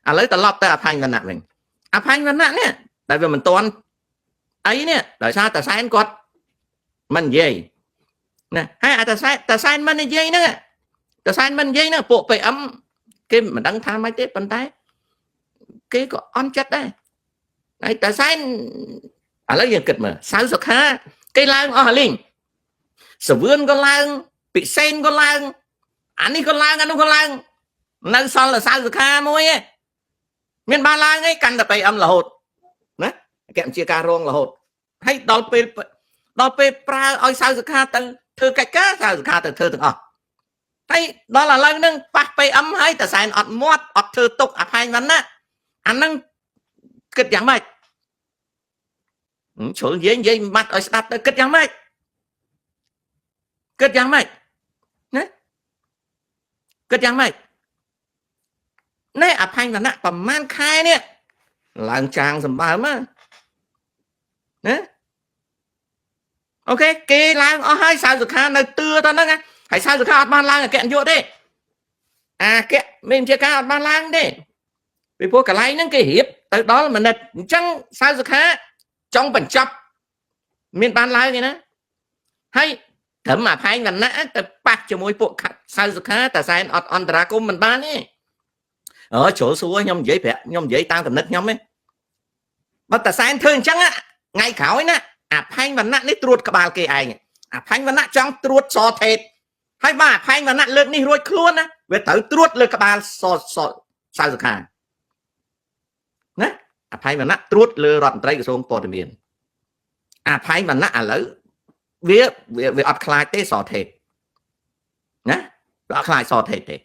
ឥឡូវត្រឡប់ទៅអផាញ់វណ្ណៈវិញអផាញ់វណ្ណៈនេះតែវាមិនទាន់អីនេះដោយសារតាសែនគាត់មិននិយាយណាហើយអាតាសែនតាសែនមិននិយាយហ្នឹងតាសែនមិននិយាយហ្នឹងពួក PM គេមិនដឹងថាម៉េចទេប៉ុន្តែគេក៏អន់ចិត្តដែរហើយតាសែនឥឡូវយើងគិតមើលសៅសុខាគេឡើងអស់អាលីងសវឿនក៏ឡើងពិសេនក៏ឡើងអានេះក៏ឡើងអានោះក៏ឡើងនៅសល់តែសៅសុខាមួយឯងមានបានឡើងឯងកាន់តែ PM រហូតណាគណៈជាការរងរហូតហើយដល់ពេលប្រើឲ្យសៅសុខាទៅធ្វើកិច្ចការសៅសុខាទៅធ្វើទាំងអស់ហើយដល់ឥឡូវហ្នឹងប៉ះ PM ហើយតាសែនអត់មាត់អត់ធ្វើទុកអផែងវណ្ណៈអាហ្នឹងគិតយ៉ាងម៉េចជ្រុលនិយាយម៉ាត់ឲ្យស្ដាប់ទៅគិតយ៉ាងម៉េចគិតយ៉ាងម៉េចណាគិតយ៉ាងម៉េចនេះអផែងវណ្ណៈប្រហែលខែនេះឡើងចាងសម្បើមណាអូខេគេឡើងអស់ហើយសៅសុខានៅទឿទៅហ្នឹងហើយសៅសុខាអត់បានឡើងអគ្គនាយកទេអាអគ្គមានជាការអត់បានឡើងទេពីព្រោះកន្លែងហ្នឹងគេរៀបទៅដល់មនិតអញ្ចឹងសៅសុខាចង់បញ្ចប់មានបានឡើងទេណាហើយត្រឹមអាផែងវណ្ណៈទៅប៉ះជាមួយពួកសៅសុខាតាសែនអត់អន្តរាគមមិនបានទេអើជ្រុលសួរខ្ញុំនិយាយប្រាក់ខ្ញុំនិយាយតាមកំណត់ខ្ញុំទេបើតាសែនធ្វើអញ្ចឹងថ្ងៃក្រោយណាអាផែងវណ្ណៈនេះត្រួតក្បាលគេឯងអាផែងវណ្ណៈចង់ត្រួតសថេតហើយបើអាផែងវណ្ណៈលើកនេះរួចខ្លួនណាវាត្រូវត្រួតលើក្បាលសសសៅសុខាណាអាផែងវណ្ណៈត្រួតលើរដ្ឋមន្ត្រីក្រសួងព័ត៌មានអាផែងវណ្ណៈឥឡូវវាវាអត់ខ្លាចទេសថេតណាវាអត់ខ្លាចសថេតទេ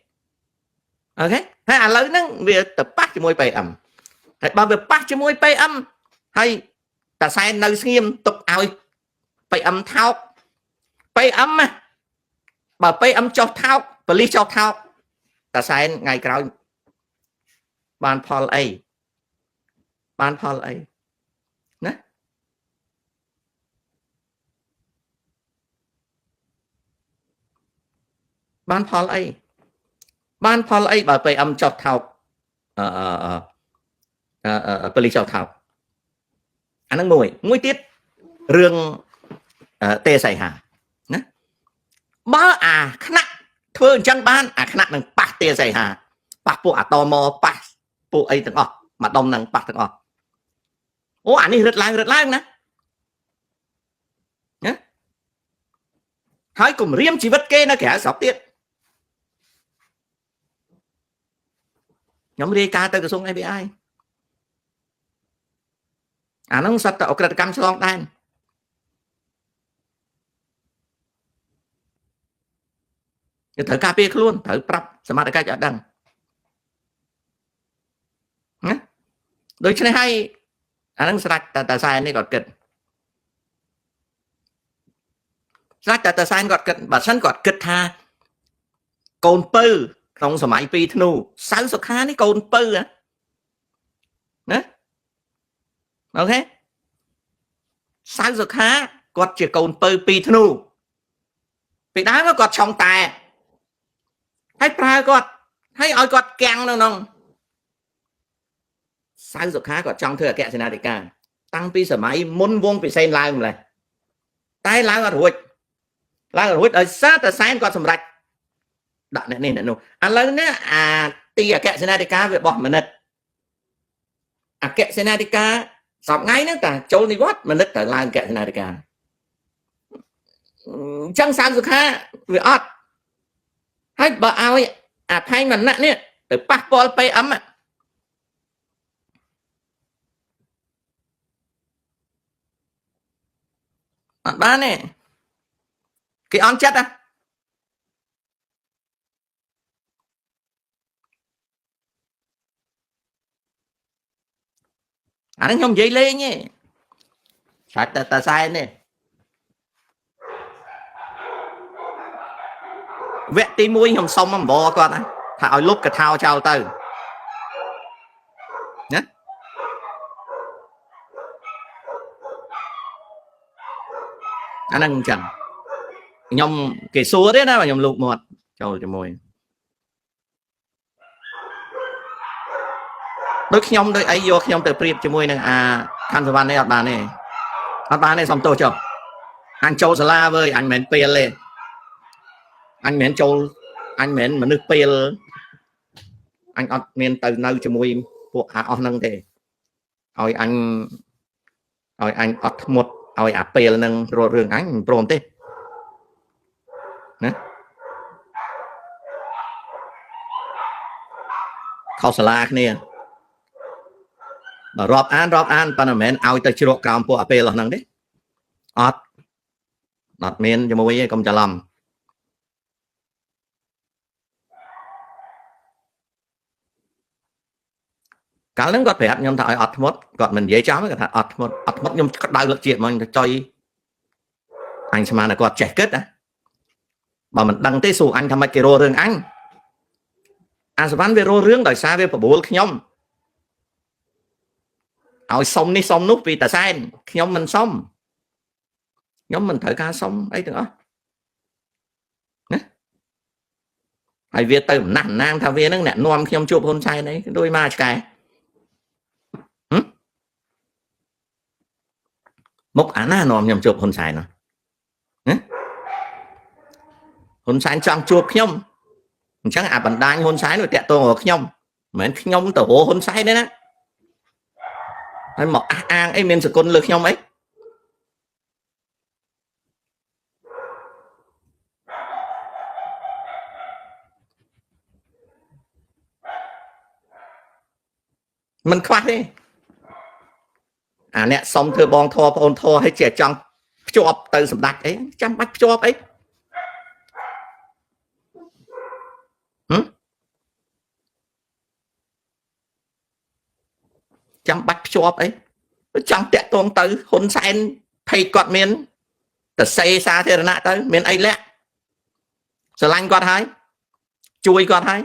អូខេហើយឥឡូវហ្នឹងវាទៅប៉ះជាមួយ PM ហើយបើវាប៉ះជាមួយ PM ហើយតាសែននៅស្ងៀមទុកឲ្យ PM ថោក PM ណាបើ PM ចុះថោកប៉ូលីសចុះថោកតាសែនថ្ងៃក្រោយបានផលអីបានផលអីណាបានផលអីបានផលអីបើ PM ចុះថោកអឺអឺប៉ូលីសចុះថោកអាហ្នឹងមួយទៀតរឿងទេសីហាណាបើអាខ្នាក់ធ្វើអញ្ចឹងបានអាខ្នាក់នឹងប៉ះទេសីហាប៉ះពួកអាតមប៉ះពួកអីទាំងអស់មួយដុំនឹងប៉ះទាំងអស់អូអានេះរឹតឡើងរឹតឡើងណាណាហើយគម្រាមជីវិតគេនៅក្រៅស្រុកទៀតខ្ញុំរាយការណ៍ទៅក្រសួង FBI អាហ្នឹងសត្វតែអក្រិតកម្មឆ្លងដែនគេត្រូវការពារខ្លួនត្រូវប្រាប់សមត្ថកិច្ចឲ្យដឹងណាដូច្នេះហើយអាហ្នឹងស្រាច់តែតាសែននេះគាត់គិតស្រាច់តែតាសែនគាត់គិតបើសិនគាត់គិតថាកូនពៅក្នុងសម័យ2ធ្នូសៅសុខានេះកូនពៅណាអូខេសៅសុខាគាត់ជាកូនពៅ2ធ្នូពីដើមគាត់ឆុងតែហើយប្រើគាត់ហើយឲ្យគាត់កាំងនៅក្នុងសៅសុខាគាត់ចង់ធ្វើអគ្គសេនាធិការតាំងពីសម័យមុនវងពិសេនឡើងម្លេះតែឡើងអត់រួចឡើងអត់រួចដោយសារតែសែនគាត់សម្រេចដាក់អ្នកនេះអ្នកនោះឥឡូវនេះអាទីអគ្គសេនាធិការវាបោះមនិតអគ្គសេនាធិការសប្ងៃហ្នឹងតាចូលនិវត្តន៍មនិតត្រូវឡើងអគ្គសេនាធិការអញ្ចឹងសៅសុខាវាអត់ហើយបើឲ្យអាផែងវណ្ណៈនេះទៅប៉ះពាល់ PM អត់បានទេគេអន់ចិត្តណាអានេះខ្ញុំនិយាយលេងទេសាច់តែតាសែនទេវគ្គទី1ខ្ញុំសុំអង្វរគាត់ណាថាឲ្យលុបកថោចោលទៅណាអាហ្នឹងអញ្ចឹងខ្ញុំគេសួរទេណាខ្ញុំលូកមាត់ចូលជាមួយ ដូចខ្ញុំដូចអីយកខ្ញុំទៅប្រៀបជាមួយនឹងអាខាន់សវណ្ណនេះអត់បានទេអត់បានទេសុំទោសចុះអញចូលសាលាវើយអញមិនមែនពេលទេអញមិនមែនចូលអញមិនមែនមនុស្សពេលអញអត់មានទៅនៅជាមួយពួកអាអស់ហ្នឹងទេឲ្យអញឲ្យអញអត់ធ្មត់ឲ្យអាពេលហ្នឹងរត់រឿងអញមិនព្រមទេណាខុសសាលាគ្នាបើរាប់អានរាប់អានប៉ុន្តែមិនមែនឲ្យទៅជ្រកក្រោមពួកអាពេលអស់ហ្នឹងទេអត់អត់មានជាមួយទេកុំច្រឡំកាលហ្នឹងគាត់ប្រាប់ខ្ញុំថាឲ្យអត់ធ្មត់គាត់មិននិយាយចំគាត់ថាអត់ធ្មត់អត់ធ្មត់ខ្ញុំក្តៅលឹកជាតិមកខ្ញុំទៅចុយអញស្មានតែគាត់ចេះគិតណាបើមិនដឹងទេសួរអញថាម៉េចគេរករឿងអញអាសវណ្ណវារករឿងដោយសារវាបបួលខ្ញុំឲ្យសុំនេះសុំនោះពីតាសែនខ្ញុំមិនសុំខ្ញុំមិនត្រូវការសុំអីទាំងអស់ណាហើយវាទៅអំណះអំណាងថាវានឹងអ្នកនាំខ្ញុំជួបហ៊ុនសែនអីដូចមកឆ្កែមុខអាណានាំខ្ញុំជួបហ៊ុនសែនណាហ៊ុនសែនចង់ជួបខ្ញុំអញ្ចឹងអាបណ្ដាញហ៊ុនសែនវាតាក់ទងกับខ្ញុំមិនមែនខ្ញុំទៅរកហ៊ុនសែនទេណាហើយមកអះអាងអីមានសគុណលើខ្ញុំអីមិនខ្វះទេអាអ្នកសុំធ្វើបងធរប្អូនធរឲ្យជាចង់ភ្ជាប់ទៅសម្ដេចអីចាំបាច់ភ្ជាប់អីចាំបាច់ភ្ជាប់អីចង់តាក់ទងទៅហ៊ុនសែនភ័យគាត់មានតសេសាធារណៈទៅមានអីលាក់ស្រឡាញ់គាត់ហើយជួយគាត់ហើយ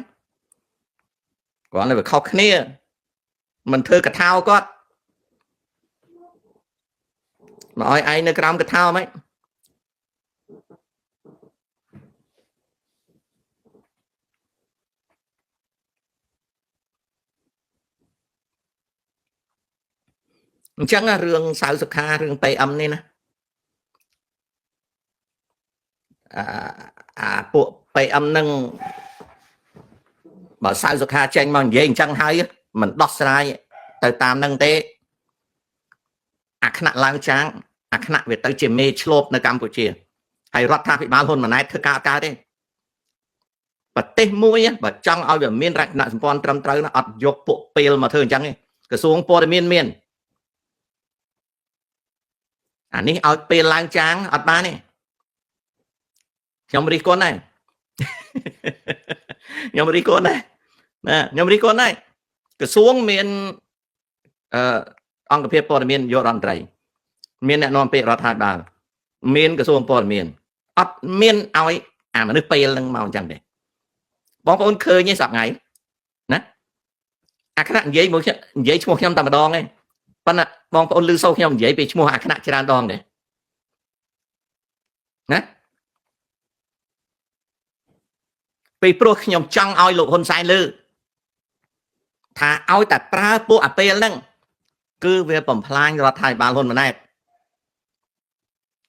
គាត់នៅវាខុសគ្នាមិនធ្វើកថាគាត់មកឲ្យឯងនៅក្រោមកថាហ្មងអញ្ចឹងរឿងសៅសុខារឿង PM នេះណាអាពួក PM នឹងបើសៅសុខាចេញមកនិយាយអញ្ចឹងហើយមិនដោះស្រាយទៅតាមនឹងទេអាខ្នាក់ឡើងចាងអាខ្នាក់វាទៅជាមេឆ្លប់នៅកម្ពុជាហើយរដ្ឋាភិបាលហ៊ុនម៉ាណែតធ្វើការអត់កើតទេប្រទេសមួយបើចង់ឲ្យវាមានរចនាសម្ព័ន្ធត្រឹមត្រូវណាអត់យកពួកពេលមកធ្វើអញ្ចឹងទេក្រសួងព័ត៌មានមានអានេះឲ្យពេលឡើងចាងអត់បានទេខ្ញុំរិះគន់ដែរខ្ញុំរិះគន់ដែរណាខ្ញុំរិះគន់ដែរក្រសួងមានអង្គភាពព័ត៌មានយករដ្ឋមន្ត្រីមានអ្នកនាំពាក្យរដ្ឋាភិបាលមានក្រសួងព័ត៌មានអត់មានឲ្យអាមនុស្សពេលនឹងមកអញ្ចឹងទេបងប្អូនឃើញទេសប្តាហ៍ថ្ងៃណាអាខ្នាក់និយាយមួយនិយាយឈ្មោះខ្ញុំតែម្ដងទេប៉ុន្តែបងប្អូនឮសូរខ្ញុំនិយាយពីឈ្មោះអាខ្នាក់ច្រើនដងទេណាពីព្រោះខ្ញុំចង់ឲ្យលោកហ៊ុនសែនឮថាឲ្យតែប្រើពួកអាពេលហ្នឹងគឺវាបំផ្លាញរដ្ឋាភិបាលហ៊ុនម៉ាណែត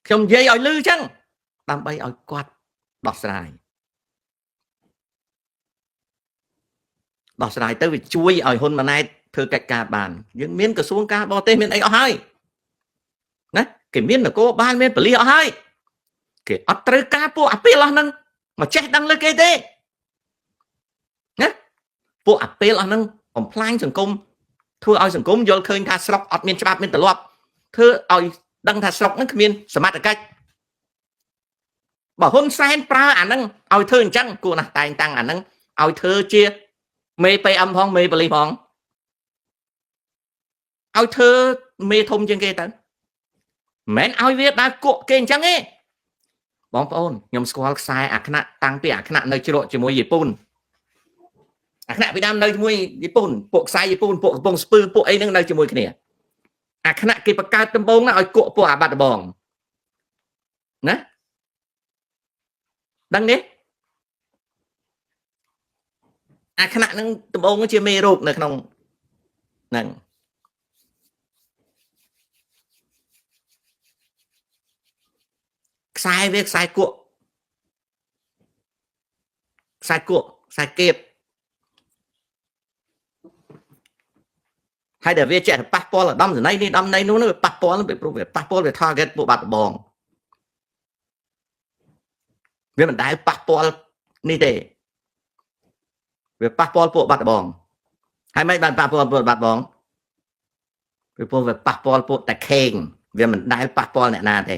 ខ្ញុំនិយាយឲ្យឮចឹងដើម្បីឲ្យគាត់ដោះស្រាយទៅវាជួយឲ្យហ៊ុនម៉ាណែតធ្វើកិច្ចការបានយើងមានក្រសួងការបរទេសមានអីអស់ហើយណាគេមាននគរបាលមានប៉ូលីសអស់ហើយគេអត់ត្រូវការពួកអាពេលអស់ហ្នឹងមកចេះដឹងលើគេទេណាពួកអាពេលអស់ហ្នឹងបំផ្លាញសង្គមធ្វើឲ្យសង្គមយល់ឃើញថាស្រុកអត់មានច្បាប់មានទម្លាប់ធ្វើឲ្យដឹងថាស្រុកហ្នឹងគ្មានសមត្ថកិច្ចបើហ៊ុនសែនប្រើអាហ្នឹងឲ្យធ្វើអញ្ចឹងគួរណាស់តែងតាំងអាហ្នឹងឲ្យធ្វើជាមេ PM ផងមេប៉ូលីសផងឲ្យធ្វើមេធំជាងគេទៅមិនមែនឲ្យវាដើរគក់គេអញ្ចឹងទេបងប្អូនខ្ញុំស្គាល់ខ្សែអាខ្នាក់តាំងពីអាខ្នាក់នៅជ្រកជាមួយជប៉ុនអាខ្នាក់ពីដើមនៅជាមួយជប៉ុនពួកខ្សែជប៉ុនពួកកំពង់ស្ពឺពួកអីហ្នឹងនៅជាមួយគ្នាអាខ្នាក់គេបង្កើតដំបងណាឲ្យគក់ពួកអាបាត់ដំបងណាដឹងទេអាខ្នាក់ហ្នឹងដំបងជាមេរោគនៅក្នុង ហ្នឹងខ្សែវាខ្សែគក់ខ្សែគក់ខ្សែគៀបហើយដែលវាចេះតែប៉ះពាល់ឧត្តមសេនីយ៍នេះឧត្តមសេនីយ៍នោះវាប៉ះពាល់ពីព្រោះវាប៉ះពាល់វា target ពួកបាត់ដំបងវាមិនដែលប៉ះពាល់នេះទេវាប៉ះពាល់ពួកបាត់ដំបងហើយមិនបានប៉ះពាល់ពួកបាត់បងពីព្រោះវាប៉ះពាល់ពួកតាខេងវាមិនដែលប៉ះពាល់អ្នកណាទេ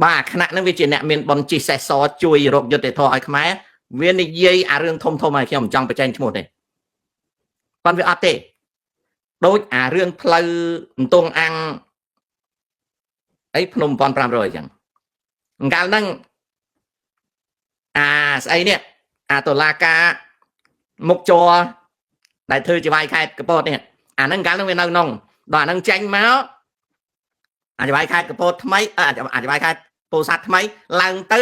បាទខណៈហ្នឹងវាជាអ្នកមានបុណ្យជិះសេះសជួយរកយុត្តិធម៌ឲ្យខ្មែរវានិយាយអារឿងធំធំឲ្យខ្ញុំមិនចង់បញ្ចេញឈ្មោះទេប៉ុន្តែវាអត់ទេដូចអារឿងផ្លូវអន្ទង់អាំងអីភ្នំ1500អញ្ចឹងកាលហ្នឹងអាស្អីនេះអាតឡាការមុខជ័រដែលធ្វើជាវាយខេត្តកពតនេះអាហ្នឹងកាលហ្នឹងវានៅក្នុងដល់អាហ្នឹងចេញមកអាចវាយខេត្តកពតថ្មីអាចវាយខេត្តពោធិ៍សាត់ថ្មីឡើងទៅ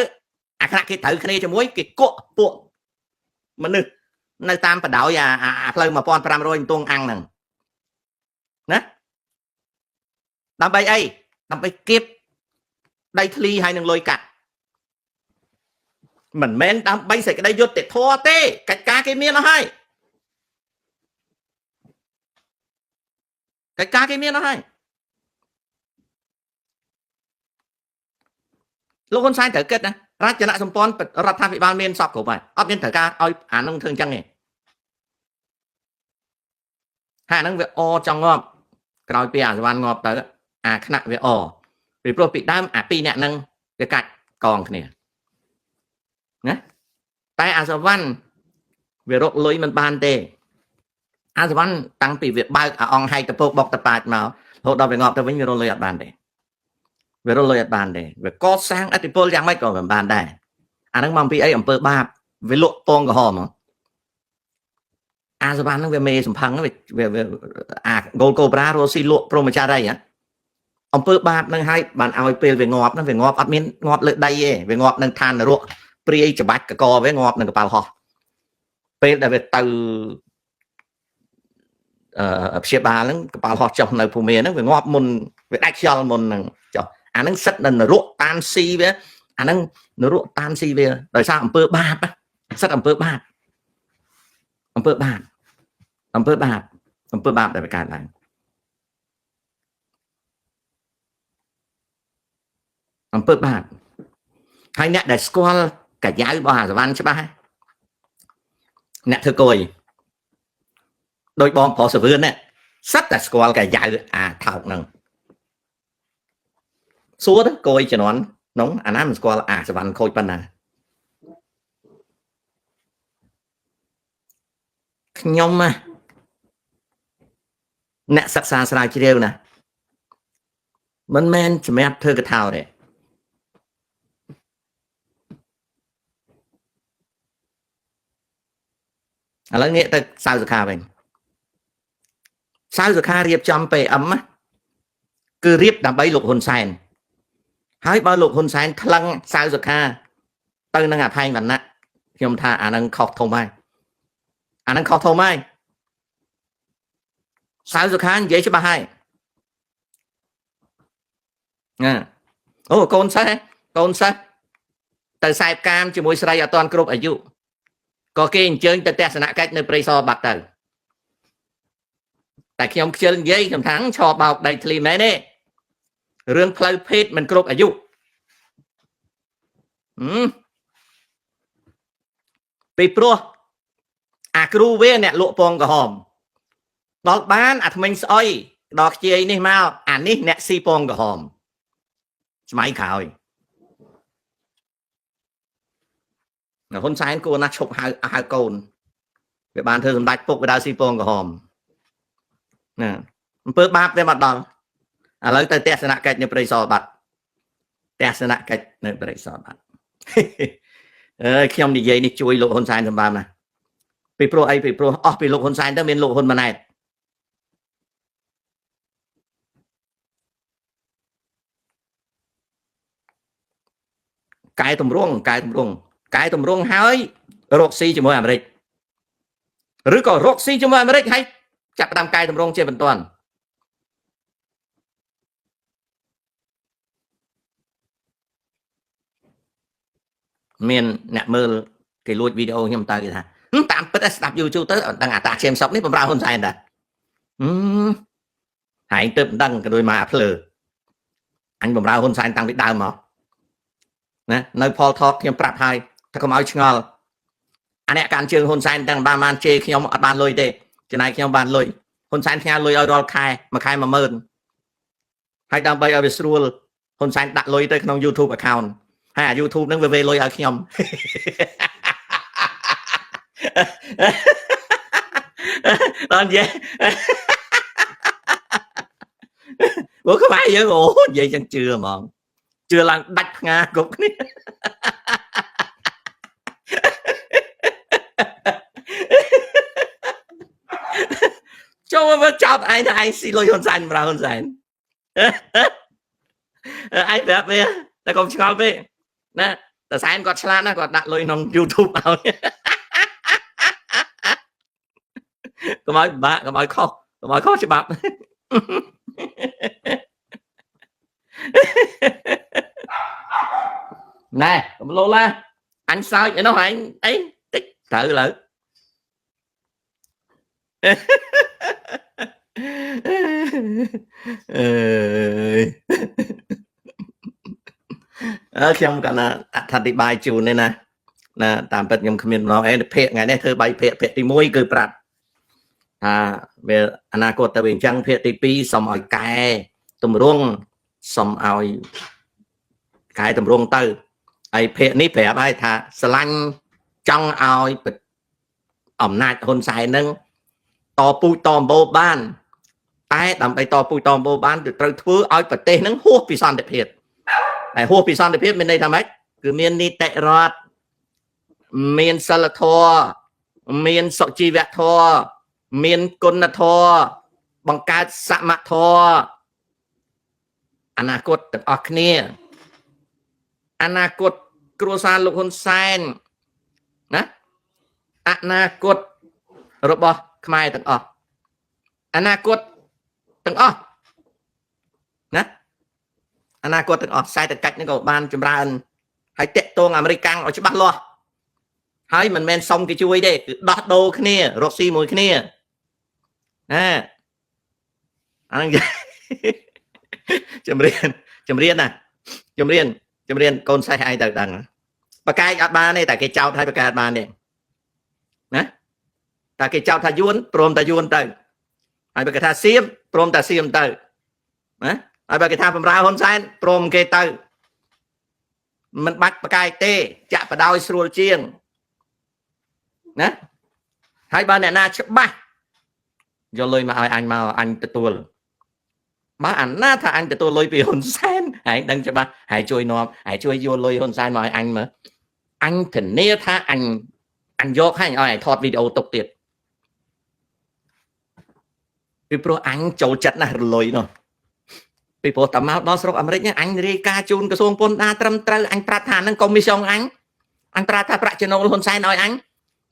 អាខណៈគេត្រូវគ្នាជាមួយគេគក់ពួកមនុស្សនៅតាមបដោយអាផ្លូវ1500អន្ទង់អាំងហ្នឹងណាដើម្បីអីដើម្បីគៀបដីធ្លីហើយនឹងលុយកាត់មិនមែនដើម្បីសេចក្តីយុត្តិធម៌ទេកិច្ចការគេមានអស់ហើយកិច្ចការគេមានអស់ហើយលោកហ៊ុនសែនត្រូវគិតណារចនាសម្ព័ន្ធរដ្ឋាភិបាលមានសពគ្រប់ហើយអត់មានត្រូវការឲ្យអានឹងធ្វើអញ្ចឹងទេហើយអានឹងវាអចង់ងាប់ក្រោយពីអាសវណ្ណងាប់ទៅអាខណៈវាអពីព្រោះពីដើមអាពីរអ្នកហ្នឹងវាកាច់កងគ្នាណាតែអាសវណ្ណវារកលុយមិនបានទេអាសវណ្ណតាំងពីវាបើកអាអង្គហែកតពកបុកតប៉ាចមករហូតដល់វាងាប់ទៅវិញវារកលុយអត់បានទេវារកលុយអត់បានទេវាកសាងអធិពលយ៉ាងម៉េចក៏មិនបានដែរអាហ្នឹងមកពីអីអំពើបាបវាលក់ពងក្រហមអាសវណ្ណហ្នឹងវាមេសំផឹងវាអាគោលកូប្រារស់ស៊ីលក់ព្រមចារីហ៎អំពើបាបហ្នឹងហើយបានឲ្យពេលវាងាប់ហ្នឹងវាងាប់អត់មានងាប់លើដីទេវាងាប់នឹងឋាននរកព្រាយច្បាច់កកវាងាប់នឹងកប៉ាល់ហោះពេលដែលវាទៅអឺព្យាបាលហ្នឹងកប៉ាល់ហោះចុះនៅភូមិហ្នឹងវាងាប់មុនវាដាច់ខ្យល់មុនហ្នឹងចុះអាហ្នឹងសិតនៅនរកតាមស៊ីវាអាហ្នឹងនរកតាមស៊ីវាដោយសារអំពើបាបសិតអំពើបាបអំពើបាបអំពើបាបអំពើបាបដែលវាកើតឡើងអំពើបាបហើយអ្នកដែលស្គាល់កាយ៉ៅរបស់អាសវណ្ណច្បាស់អ្នកធ្វើគយដោយបងប្រុសសវឿននេះសិតតែស្គាល់កាយ៉ៅអាថោកហ្នឹងសួរទៅគយជំនាន់នោះអាណាមិនស្គាល់អាសវណ្ណខូចប៉ុណ្ណាខ្ញុំណាអ្នកសិក្សាស្រាវជ្រាវណាមិនមែនសម្រាប់ធ្វើកថាទេឥឡូវងាកទៅសៅសុខាវិញសៅសុខារៀបចំ PM ណាគឺរៀបដើម្បីលោកហ៊ុនសែនហើយបើលោកហ៊ុនសែនថ្លឹងសៅសុខាទៅនឹងអភ័យវណ្ណៈខ្ញុំថាអានឹងខុសធំហើយអានឹងខុសធំហើយសៅសុខានិយាយច្បាស់ហើយណាអូកូនសិស្សកូនសិស្សទៅសែបកាមជាមួយស្រីអត់ទាន់គ្រប់អាយុក៏គេអញ្ជើញទៅទស្សនកិច្ចនៅព្រៃសរបាត់ទៅតែខ្ញុំខ្ជិលនិយាយខ្ញុំថាឆបោកដីធ្លីមែនទេរឿងផ្លូវភេទមិនគ្រប់អាយុពីព្រោះអាគ្រូវាអ្នកលក់ពងក្រហមដល់បានអាថ្មិញស្អុយដល់ខ្ជាយនេះមកអានេះអ្នកស៊ីពងក្រហមសម័យក្រោយហ៊ុនសែនគួរណាស់ឈប់ហៅហៅកូនវាបានធ្វើសម្ដេចពុកវាដើរស៊ីពងក្រហមណាអំពើបាបវាមកដល់ឥឡូវទៅទស្សនកិច្ចនៅព្រៃសរបាត់ទស្សនកិច្ចនៅព្រៃសរបាត់អើយខ្ញុំនិយាយនេះជួយលោកហ៊ុនសែនសម្បើមណាពីព្រោះអីពីព្រោះអស់ពីលោកហ៊ុនសែនទៅមានលោកហ៊ុនម៉ាណែតកែតម្រង់កែតម្រង់កែតម្រង់ហើយរកស៊ីជាមួយអាមេរិកឬក៏រកស៊ីជាមួយអាមេរិកហើយ ចាប់ផ្ដើមកែតម្រង់ជាបន្ទាន់មានអ្នកមើលគេលួចវីដេអូខ្ញុំតើគេថាតាមពិតស្ដាប់យូរជូរទៅអត់ដឹងអាតាឈាមសុកនេះបំរើហ៊ុនសែនដែរហែងទៅមិនដឹងក៏ដូចមកអាភ្លើអញបំរើហ៊ុនសែនតាំងពីដើមមកណានៅផលថតខ្ញុំប្រាប់ហើយថាកុំឲ្យឆ្ងល់អាអ្នកកាន់ជើងហ៊ុនសែនទាំងបានបានជេរខ្ញុំអត់បានលុយទេចំណាយខ្ញុំបានលុយហ៊ុនសែនផ្ញើលុយឲ្យរាល់ខែមួយខែ10000ហើយដើម្បីឲ្យវាស្រួលហ៊ុនសែនដាក់លុយទៅក្នុង YouTube account ហើយអា YouTube ហ្នឹងវាវេលុយឲ្យខ្ញុំដល់និយាយព្រោះខ្មែរយើងអូនិយាយចឹងជឿហ្មងជឿឡើងដាច់ផ្ងាគ្រប់គ្នាចូលមកចោតឯងថាឯងស៊ីលុយហ៊ុនសែនប្រើហ៊ុនសែនឯងប្រាប់វាតែកុំឆ្ងល់ពេកណាតែសែនគាត់ឆ្លាតណាស់គាត់ដាក់លុយក្នុង YouTube ឲ្យកុំឲ្យបាក់កុំឲ្យខុសកុំឲ្យខុសច្បាប់ណែកុំលោឡាអញសើចឯនោះឯងអីតិចត្រូវលើអើយអើខ្ញុំកណាអធិប្បាយជូននេះណាណាតាមពិតខ្ញុំគ្មានម្ដងអីភាគថ្ងៃនេះធ្វើ3ភាគភាគទី1គឺប្រាប់ថាវាអនាគតទៅវាអញ្ចឹងភាគទី2សូមឲ្យកែតម្រង់សូមឲ្យកែតម្រង់ទៅហើយភាគនេះប្រាប់ហើយថាស្រឡាញ់ចង់ឲ្យអំណាចហ៊ុនសែននឹងតពូជតអម្បូរបានតែដើម្បីតពូជតអម្បូរបានគឺត្រូវធ្វើឲ្យប្រទេសនឹងហួសពីសន្តិភាពតែហួសពីសន្តិភាពមានន័យថាម៉េចគឺមាននីតិរដ្ឋមានសិលធម៌មានសុជីវធម៌មានគុណធម៌បង្កើតសមធម៌អនាគតទាំងអស់គ្នាអនាគតគ្រួសារលោកហ៊ុនសែនណាអនាគតរបស់ខ្មែរទាំងអស់អនាគតទាំងអស់ណាអនាគតទាំងអស់សេដ្ឋកិច្ចនេះក៏បានចម្រើនហើយតាក់ទងអាមេរិកកាំងឲ្យច្បាស់លាស់ហើយមិនមែនសុំគេជួយទេគឺដោះដូរគ្នារកស៊ីមួយគ្នាណាអាហ្នឹងជំរានជំរានណាជំរានជំរានកូនសេះឯងទៅដឹងបកែកអត់បានទេតែគេចោទឲ្យបកែកអត់បានទេណាតែគេចោទថាយួនព្រមតែយួនទៅហើយបើគេថាសៀមព្រមតែសៀមទៅណាហើយបើគេថាបំរើហ៊ុនសែនព្រមគេទៅមិនបាច់បកែកទេចាក់បដោយស្រួលជាងណាហើយបើអ្នកណាច្បាស់យកលុយមកឲ្យអញមកអញទទួលបើអាណាថាអញទទួលលុយពីហ៊ុនសែនហើយដឹងច្បាស់ហើយជួយនាំហើយជួយយកលុយហ៊ុនសែនមកឲ្យអញមើលអញធានាថាអញអញយកឲ្យឲ្យថតវីដេអូទុកទៀតពីព្រោះអញចូលចិត្តណាស់រលុយនោះពីព្រោះតែមកដល់ស្រុកអាមេរិកអញរាយការណ៍ជូនក្រសួងពន្ធដារត្រឹមត្រូវអញប្រាប់ថាហ្នឹងកុំមីសុងអញអញប្រាប់ថាប្រាក់ចំណូលហ៊ុនសែនឲ្យអញ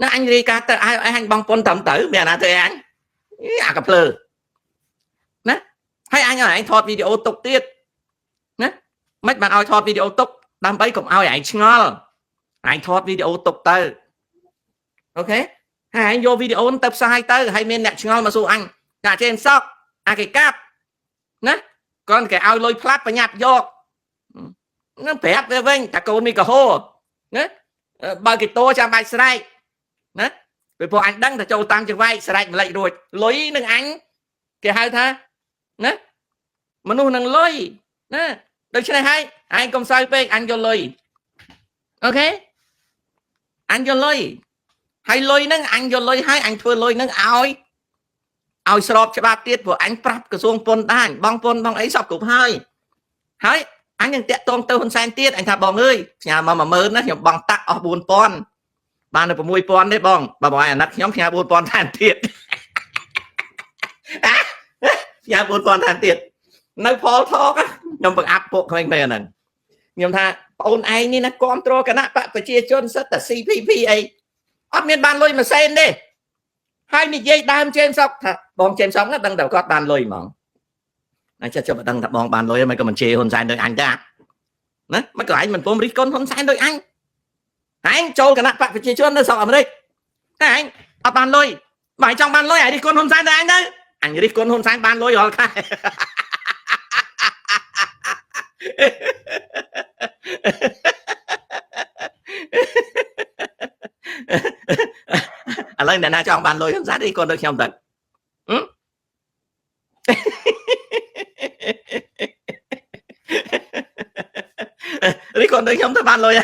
ណាអញរាយការណ៍ទៅឲ្យអញបងពន្ធត្រឹមត្រូវមានអាណាទៅអញអាកាភ្លើណាហើយអញឲ្យឯងថតវីដេអូទុកទៀតណាមិនបានឲ្យថតវីដេអូទុកដើម្បីកុំឲ្យឯងឆ្ងល់ឯងថតវីដេអូទុកទៅអូខេហើយឯងយកវីដេអូទៅផ្សាយទៅហើយមានអ្នកឆ្ងល់មកសួរអញថាចេមសក់អាគេកាប់ណាគាត់គេឲ្យលុយផ្លាត់ប្រញាប់យកនឹងប្រាប់វាវិញថាកូនមីកាហោណាបើគេតចាំបាច់ស្រែកណាពីព្រោះអញដឹងថាចូលតាមចង្វាយស្រែកម្លេចរួចលុយនឹងអញគេហៅថាណាមនុស្សនឹងលុយណាដូច្នេះហើយឯងកុំសៅពេកអញយកលុយអូខេអញយកលុយហើយលុយហ្នឹងអញយកលុយហើយអញធ្វើលុយហ្នឹងឲ្យស្របច្បាប់ទៀតព្រោះអញប្រាប់ក្រសួងពន្ធដារបងពន្ធបងអីសពគ្រប់ហើយហើយអញនឹងតាក់ទងទៅហ៊ុនសែនទៀតអញថាបងអើយផ្ញើមក10000ណាខ្ញុំបងតាក់អស់4000បាននៅ6000ទេបងបើបងឲ្យអាណិតខ្ញុំផ្ញើ4000ថែមទៀតផ្ញើ4000ថែមទៀតនៅផលថកខ្ញុំបង្អាប់ពួកក្មេងៗហ្នឹងខ្ញុំថាប្អូនឯងនេះណាគ្រប់គ្រងគណៈបកប្រជាជនសិតតែ CPP អីអត់មានបានលុយមួយសេនទេ ហើយនិយាយដើមជេមសុកថាបងជេមសុកណាដឹងតែគាត់បានលុយហ្មងអញចិត្តចុះបើដឹងថាបងបានលុយមិនក៏មិនជេរហ៊ុនសែនដូចអញដែរណាមិនក៏ឯងមិនពុំរិះគន់ហ៊ុនសែនដូចអញឯងចូលគណៈបកប្រជាជននៅស្រុកអាមេរិកតែឯងអត់បានលុយបើឯងចង់បានលុយឯងរិះគន់ហ៊ុនសែនដូចអញទៅអញរិះគន់ហ៊ុនសែនបានលុយរាល់ខែ ឥឡូវអ្នកណាចង់បានលុយហ៊ុនសែនរិះគន់ដូចខ្ញុំទៅរិះគន់ដូចខ្ញុំទៅបានលុយ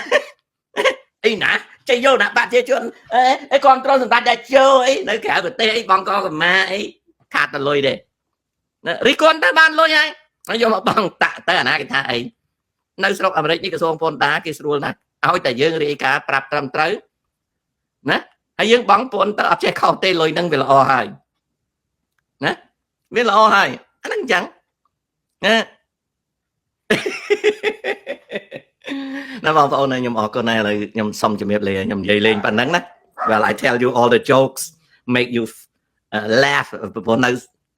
អីណាចេះយកណាបាក់ជាជនអីគ្រប់គ្រងសម្ដេចដាជោអីនៅក្រៅប្រទេសអីបងកកម្មាអីខាតតែលុយទេរិះគន់ទៅបានលុយហើយហើយយកមកបងតាក់ទៅអាណាគេថាអីនៅស្រុកអាមេរិកនេះក្រសួងពន្ធដារគេស្រួលណាស់ឲ្យតែយើងរាយការណ៍ប្រាប់ត្រឹមត្រូវណាហើយយើងបងពន្ធទៅអត់ចេះខុសទេលុយនឹងវាល្អហើយណាវាល្អហើយអាហ្នឹងអញ្ចឹងណាណាបងប្អូនខ្ញុំអរគុណណាស់ឥឡូវខ្ញុំសុំជំរាបលាខ្ញុំនិយាយលេងប៉ុណ្ណឹងណា Well, I tell you all the jokes make you laugh ព្រោះនៅ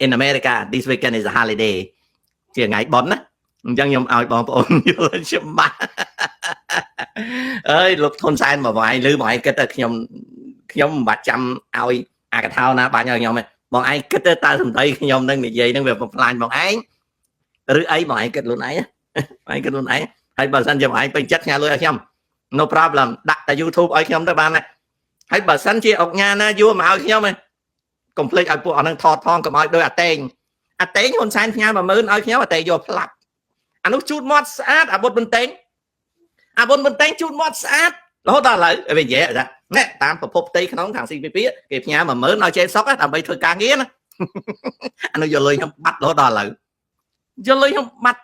in America this weekend is a holiday ជាថ្ងៃបុណ្យណាអញ្ចឹងខ្ញុំឲ្យបងប្អូនយល់ច្បាស់អើយលោកហ៊ុនសែនមកបងឯងលឺបងឯងគិតទៅខ្ញុំខ្ញុំមិនបាច់ចាំឲ្យអាកថាណាបាញ់ឲ្យខ្ញុំទេបងឯងគិតទៅតើសម្ដីខ្ញុំនឹងនិយាយនឹងវាបំផ្លាញបងឯងឬអីបងឯងគិតខ្លួនឯងបងឯងគិតខ្លួនឯងហើយបើសិនជាបងឯងពេញចិត្តផ្ញើលុយឲ្យខ្ញុំ no problem ដាក់តែ YouTube ឲ្យខ្ញុំទៅបានដែរហើយបើសិនជាអុកញ៉ាណាយួរមកឲ្យខ្ញុំឯងកុំភ្លេចឲ្យពួកអស់នឹងថតផងកុំឲ្យដោយអាតេងអាតេងហ៊ុនសែនផ្ញើ10000ឲ្យខ្ញុំអាតេងយកផ្លាប់អានោះជូតមាត់ស្អាតអាបុតបន្តែងអាបុតបន្តែងជូតមាត់ស្អាតរហូតដល់ឥឡូវវានិយាយថាណែតាមប្រភពផ្ទៃក្នុងខាង CPP គេផ្ញើ10000ឲ្យចេសុកដើម្បីធ្វើការងារណាអានោះយកលុយខ្ញុំបាត់រហូតដល់ឥឡូវយកលុយខ្ញុំបាត់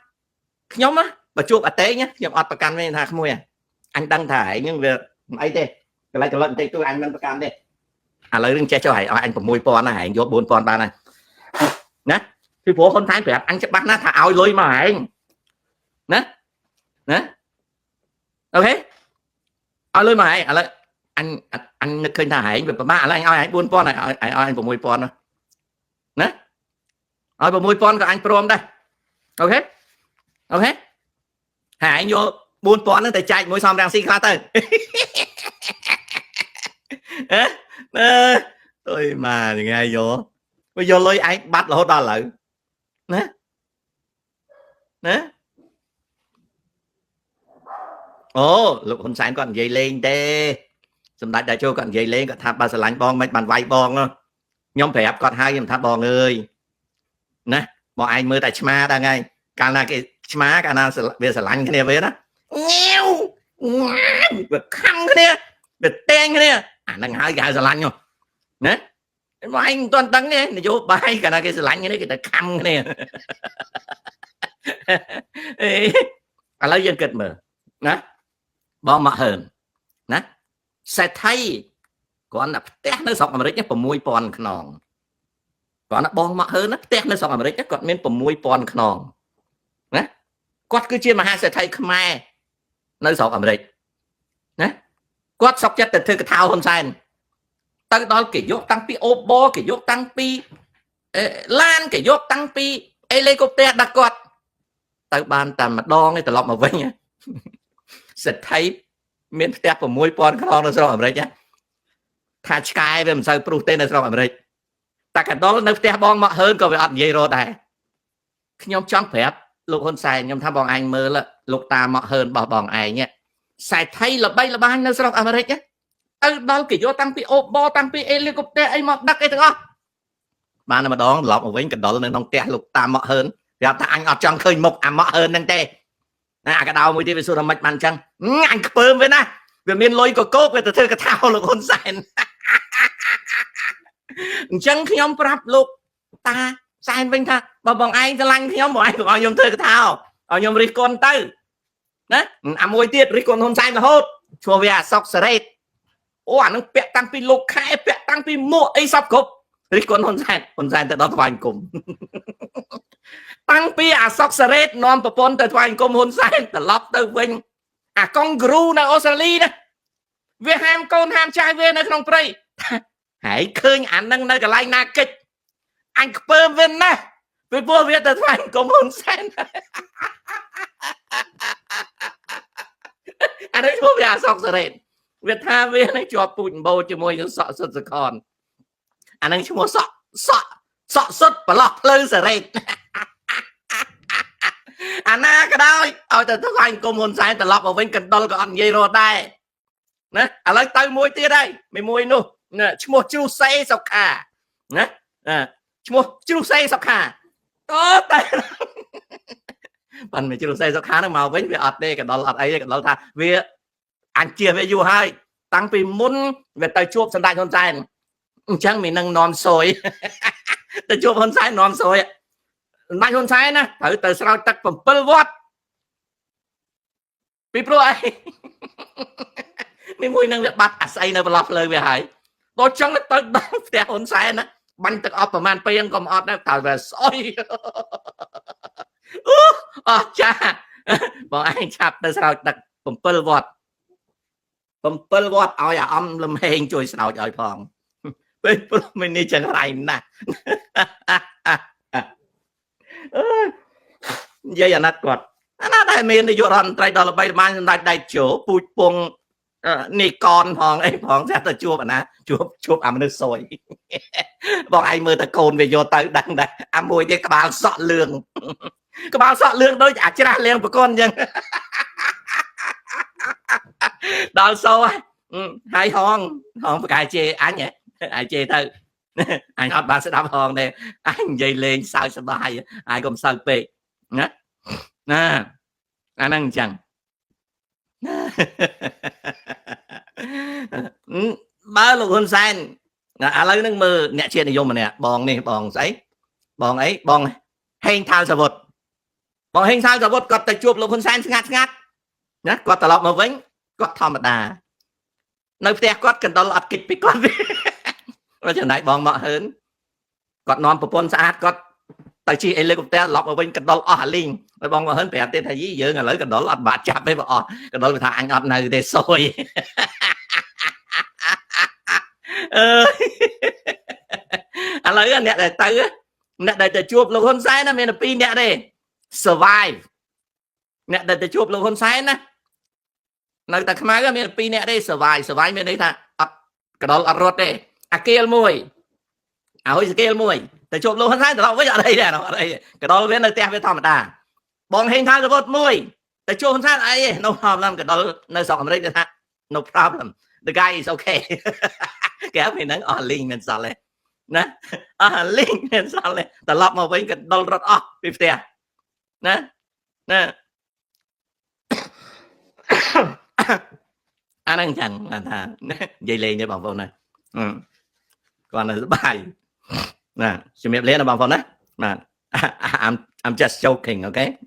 ខ្ញុំណាបើជួបអាតេងខ្ញុំអត់ប្រកាន់ទេថាក្មួយអញដឹងថាឯងនឹងវាមិនអីទេកន្លែងកន្លត់បន្តិចតួអញមិនប្រកាន់ទេឥឡូវនឹងចេះចុះឯងឲ្យអញ6000ណាឯងយក4000បានហើយណាពីព្រោះហ៊ុនសែនប្រាប់អញច្បាស់ណាស់ថាឲ្យលុយមកឯងណាណា OK ឲ្យលុយមកឯងឥឡូវអញអញនឹកឃើញថាឯងវាប្រមាណឥឡូវអញឲ្យឯង4000ឲ្យឲ្យអញ6000ណាណាឲ្យ6000ក៏អញព្រមដែរ OK OK ហើយឯងយក4000ហ្នឹងទៅចែកមួយសំរាំងស៊ីខ្លះទៅអឺអើយម៉ាថ្ងៃយកវាយកលុយឯងបាត់រហូតដល់ឥឡូវណាណាអូលោកហ៊ុនសែនគាត់និយាយលេងទេសម្ដេចតាជោគាត់និយាយលេងគាត់ថាបើស្រឡាញ់បងមិនបានវាយបងខ្ញុំប្រាប់គាត់ហើយខ្ញុំថាបងអើយណាបងឯងមើលតែឆ្មាដល់ហើយកាលណាគេឆ្មាកាលណាវាស្រឡាញ់គ្នាវាណាងាវវាខំគ្នាវាតែងគ្នាអាហ្នឹងហើយគេហៅស្រឡាញ់ណាបងឯងមិនទាន់ដឹងទេនយោបាយកាលណាគេស្រឡាញ់គ្នាគេទៅខំគ្នាអេឥឡូវយើងគិតមើលណាបងមកហើនណាសេដ្ឋីគ្រាន់តែផ្ទះនៅស្រុកអាមេរិក6000ខ្នងគ្រាន់តែបងមកហើនណាផ្ទះនៅស្រុកអាមេរិកគាត់មាន6000ខ្នងណាគាត់គឺជាមហាសេដ្ឋីខ្មែរនៅស្រុកអាមេរិកណាគាត់សុកចិត្តទៅធ្វើកថាហ៊ុនសែនទៅដល់គេយកតាំងពីអូបគេយកតាំងពីឡានគេយកតាំងពីអេលីកូបទ័រដាក់គាត់ទៅបានតែម្ដងឯងត្រឡប់មកវិញសេដ្ឋីមានផ្ទះ6000ខ្នងនៅស្រុកអាមេរិកថាឆ្កែវាមិនសូវព្រុសទេនៅស្រុកអាមេរិកតែកដុលនៅផ្ទះបងមកហើនក៏វាអត់និយាយរត់ដែរខ្ញុំចង់ប្រាប់លោកហ៊ុនសែនខ្ញុំថាបងឯងមើលលោកតាមកហើនរបស់បងឯងសេដ្ឋីល្បីល្បាញនៅស្រុកអាមេរិកទៅដល់គេយកតាំងពីអូបតាំងពីអេលីកូបទ័រអីមកដឹកអីទាំងអស់បានតែម្ដងត្រឡប់មកវិញកដុលនៅក្នុងផ្ទះលោកតាមកហើនប្រាប់ថាអញអត់ចង់ឃើញមុខអាមកហើនហ្នឹងទេណាអាកដៅមួយទៀតវាសួរថាម៉េចបានអញ្ចឹងអញខ្ពើមវាណាវាមានលុយកកោកវាទៅធ្វើកថាលោកហ៊ុនសែនអញ្ចឹងខ្ញុំប្រាប់លោកតាសែនវិញថាបើបងឯងស្រឡាញ់ខ្ញុំបងឯងកុំឲ្យខ្ញុំធ្វើកថាឲ្យខ្ញុំរិះគន់ទៅណាអាមួយទៀតរិះគន់ហ៊ុនសែនរហូតឈ្មោះវាអាសុកសេរីអូអានឹងពាក់តាំងពីលោកខែពាក់តាំងពីមួកអីសពគ្រប់រិះគន់ហ៊ុនសែនហ៊ុនសែនទៅដល់ថ្វាយអង្គមតាំងពីអាសុកសារ៉េតនាំប្រពន្ធទៅថ្វាយអង្គមហ៊ុនសែនត្រឡប់ទៅវិញអាកុងគ្រូនៅអូស្ត្រាលីណាវាហាមកូនហាមចៅវានៅក្នុងព្រៃ ហើយឃើញអានឹងនៅកន្លែងណាកិច្ចអញខ្ពើមវាណាស់ពីព្រោះវាទៅថ្វាយអង្គមហ៊ុនសែនអានេះឈ្មោះវាអសកសរ៉េតវាថាវានឹងជាប់ពូជអម្បូរជាមួយនឹងសក់សុទ្ធសខនអានឹងឈ្មោះសក់សក់សក់សុទ្ធប្រឡោះផ្លូវសរ៉េតអាណាក៏ដោយឲ្យតែថ្វាយអង្គមហ៊ុនសែនត្រឡប់មកវិញកណ្ដុលក៏អត់និយាយរត់ដែរណាឥឡូវទៅមួយទៀតហើយមួយនោះឈ្មោះជ្រុះសេសុខាណាឈ្មោះជ្រុះសេសុខាតតែបានមកជ្រុះសេសុខានឹងមកវិញវាអត់ទេកណ្ដុលអត់អីទេកណ្ដុលថាវាអញជៀសវាយូរហើយតាំងពីមុនវាទៅជួបសម្ដេចហ៊ុនសែនអញ្ចឹងមាននឹងនាំសយទៅជួបហ៊ុនសែននាំសយសម្ដេចហ៊ុនសែនណាត្រូវទៅស្រោចទឹក7វត្តពីព្រោះអីមានមួយនឹងវាបាត់អាស្អីនៅប្រឡោះផ្លូវវាហើយដល់ចឹងទៅដល់ផ្ទះហ៊ុនសែនណាបាញ់ទឹកអប់ប្រហែលពេលក៏មិនអត់ដែរតើវាស្អុយអូអស់ចាបងឯងឆាប់ទៅស្រោចទឹក7វត្ត7វត្តឲ្យអាអំលំហេងជួយស្រោចឲ្យផងពេលព្រោះមិននេះចង្រៃណាស់អើនិយាយអាណិតគាត់អាណាដែលមាននាយករដ្ឋមន្ត្រីដល់ល្បីល្បាញសម្ដេចដៃជោពូជពងនេះកនផងអីផងស្រាប់តែជួបអាណាជួបជួបអាមនុស្សសួយបងឯងមើលតែកូនវាយកទៅដឹងដែរអាមួយទៀតក្បាលសក់លឿងក្បាលសក់លឿងដូចអាច្រាស់លៀងប្រកនអញ្ចឹងដល់សូហើយហងហងប្រកែជេអញហ៎ជេទៅអញអត់បានស្ដាប់ហងទេអញនិយាយលេងសើចសប្បាយហើយកុំសើចពេកណាណាអាហ្នឹងអញ្ចឹងបើលោកហ៊ុនសែនឥឡូវហ្នឹងមើលអ្នកជាតិនិយមម្នាក់បងនេះបងស្អីបងអីបងហេងថៅសាវុតបងហេងថៅសាវុតគាត់ទៅជួបលោកហ៊ុនសែនស្ងាត់ស្ងាត់ណាគាត់ត្រឡប់មកវិញគាត់ធម្មតានៅផ្ទះគាត់កណ្ដុលអត់គិតពីគាត់ទេបើចំណែកបងមកហឿនគាត់នាំប្រពន្ធស្អាតគាត់ទៅជិះអេលីកុបទ័រត្រឡប់មកវិញកណ្ដុលអស់អាលីងហើយបងមកហឿនប្រាប់ទៀតថាយីយើងឥឡូវកណ្ដុលអត់បាក់ចាប់ទេបើអស់កណ្ដុលវាថាអញអត់នៅទេសួយអឺឥឡូវអ្នកដែលទៅអ្នកដែលទៅជួបលោកហ៊ុនសែនណាមានតែ2អ្នកទេ survive អ្នកដែលទៅជួបលោកហ៊ុនសែនណានៅតែខ្មៅមាន2អ្នកទេ survive survive មានន័យថាអត់កដុលអត់រត់ទេអាគៀលមួយអាហ៊ុយសគៀលមួយទៅជួបលោកហ៊ុនសែនត្រឡប់វិញអត់អីទេអត់អីកដុលវានៅផ្ទះវាធម្មតាបងហេងថាសវុតមួយទៅជួបហ៊ុនសែនអីទេ no problem កដុលនៅស្រុកអាមេរិកគេថា no problem, the guy is okay គេអត់មានហ្នឹងអស់លីងមិនសល់ទេណាអស់លីងមិនសល់ទេត្រឡប់មកវិញកដុលរត់អស់ពីផ្ទះណាណាអាហ្នឹងចឹងថានិយាយលេងទេបងប្អូនណាគាត់នៅសប្បាយណាជំរាបលាណាបងប្អូនណាបាទ I'm just joking, okay.